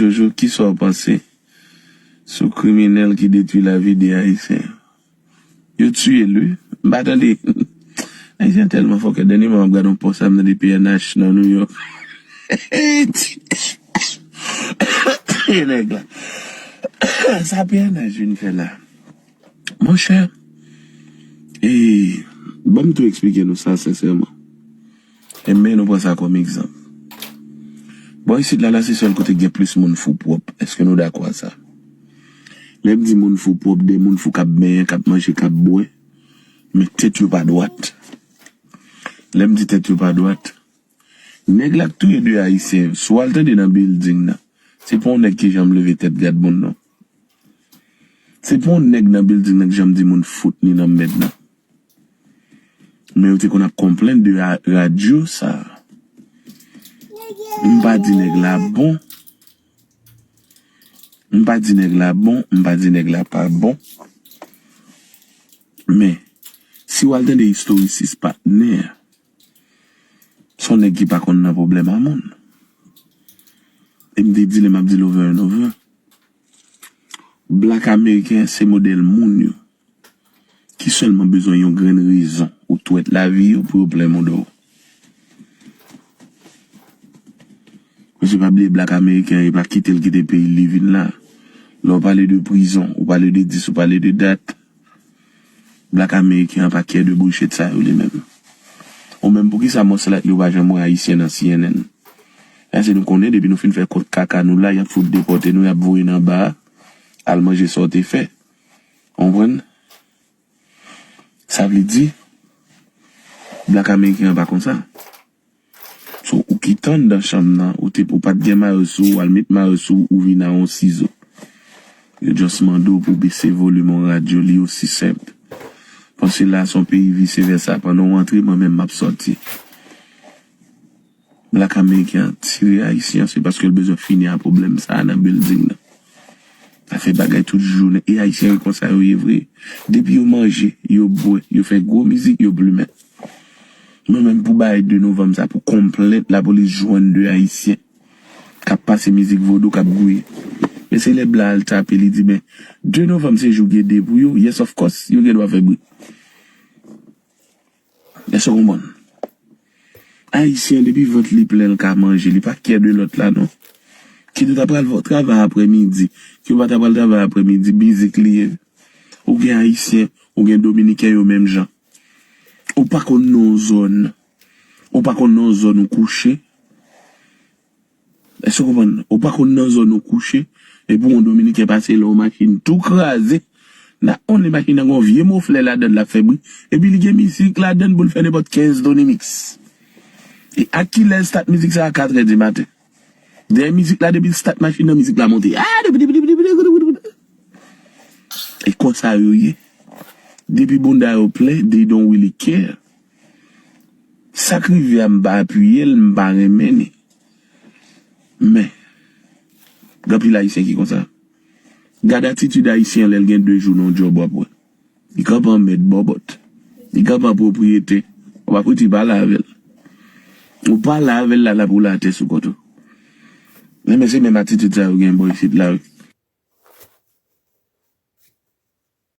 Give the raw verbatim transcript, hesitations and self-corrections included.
Jojo, kisa w panse sou kriminèl ki detwi lavi de Ayisyen? Yo tiye l, wi. M pa tande. Ayisyen tèlman fòkè. Dènye mwa, m ap gade yon pòs la, m tande P N H nan New York. Nèg la. Sa P N H vin fè la? Monchè, e, ban m tou eksplike nou sa sensèman. E men nou pran sa kòm egzanp. Bò isit la, la se sèl kote gen plis moun fou pwòp. Èske nou dakò a sa? Lè m di moun fou pwòp, de moun fou k ap benyen, k ap manje, k ap bwè, men tèt yo pa dwat. Lè m di tèt yo pa dwat, nèg la k touye de Ayisyen yo, si w al tande nan bilding nan, se pa yon nèg ki janm leve tèt gad moun, non. Se pa yon nèg nan bilding nan ki janm di moun fout ni nan mèd nan. Men yo te konn ap konplenn de ra-, radyo sa. M pa di nèg la bon. M pa di nèg la bon, m pa di nèg la pa bon. Men, si w al tande istorisis patnè a, se yon nèg ki pa konn nan pwoblèm a moun. E m te di l, e m ap di l over and over. Black American se modèl moun yo ki sèlman bezwen yon grenn rezon ou twèt lavi yo pou yo plenn mouda w. Mesye, pa bliye Black American, e pa kite l kite peyi l li vin la. Lè w pale de prizon, ou pale de dis, ou pale de dat, Black American an pa care de bullshit sa yo li menm. Ou menm, poukisa monslat yo pa janm wè Ayisyen nan C N N? Paske nou konnen depi nou fin fè kont kaka nou la, y ap fout depòte nou, y ap voye n anba a, al manje sa w te fè. Ou konprann? Sa vle di, Black American an pa konsa. So, ou ki t anndan chanm nan, ou te, ou pa t gen mayo sou ou, al met mayo sou ou, ou vin a yon sizo. Yo just mande w pou w bese volim yon radyo, li osi senp. Paske la se yon peyi vise vèsa, pandan w antre, mwen menm m ap sòti. Black American an tire Ayisyen an, se paske l bezwen fini a pwoblèm sa a nan bilding nan. L ap fè bagay tout jounen. E Ayisyen yo konsa yo ye vre. Depi yo manje, yo bwè, yo fè gwo mizik, yo plimen. Mwen menm pou bagay de novanm sa, pou konplent lapolis jwenn de Ayisyen k ap pase mizik vodou, k ap gouye. Men se lè blan al tape, li di, men, de novanm se jou gede pou yo. Yes, of course, yo gen dwa fè bri. Èske w konprann? Ayisyen, depi vant li plen, l ka manje, li pa care de lòt la, non. Kit ou ta pral travay aprèmidi, kit ou pa ta pral travay aprèmidi, mizik li ye. Ou gen Ayisyen, ou gen Dominiken, yo menm jan. Ou pa konn nan yon zòn, ou pa konn nan yon zòn ou kouche. Èske w konprann? Ou pa konn nan zòn ou kouche, epi yon Dominiken pase la, yon machin tou kraze, na only machin nan gon vye moflè ladan l, l ap fè bri, epi li gen mizik ladan l pou l fè nenpòt kenz Tony Mix. E ak kilè l start mizik sa a? Katrè di maten. Dèyè mizik la, depi l start machin nan, mizik la monte. Ah, depi, depi, depi, depi, depi, depi. E konsa yo ye. Depi bounda yo plen, they don't really care. Sa k rive a, m pa apiye l, m pa renmen li. Men, gen anpil Ayisyen ki konsa. Gad atitid Ayisyen an lè l gen de jou nan yon djòb, w ap wè. Li kanpe an mèt bòbòt. Li kanpe an pwopriyete. W ap rete pale avè l. Ou pale avè l la, l ap woule atè sou kont ou. Men, men se menm atitid sa yo gen bò isit la, wi.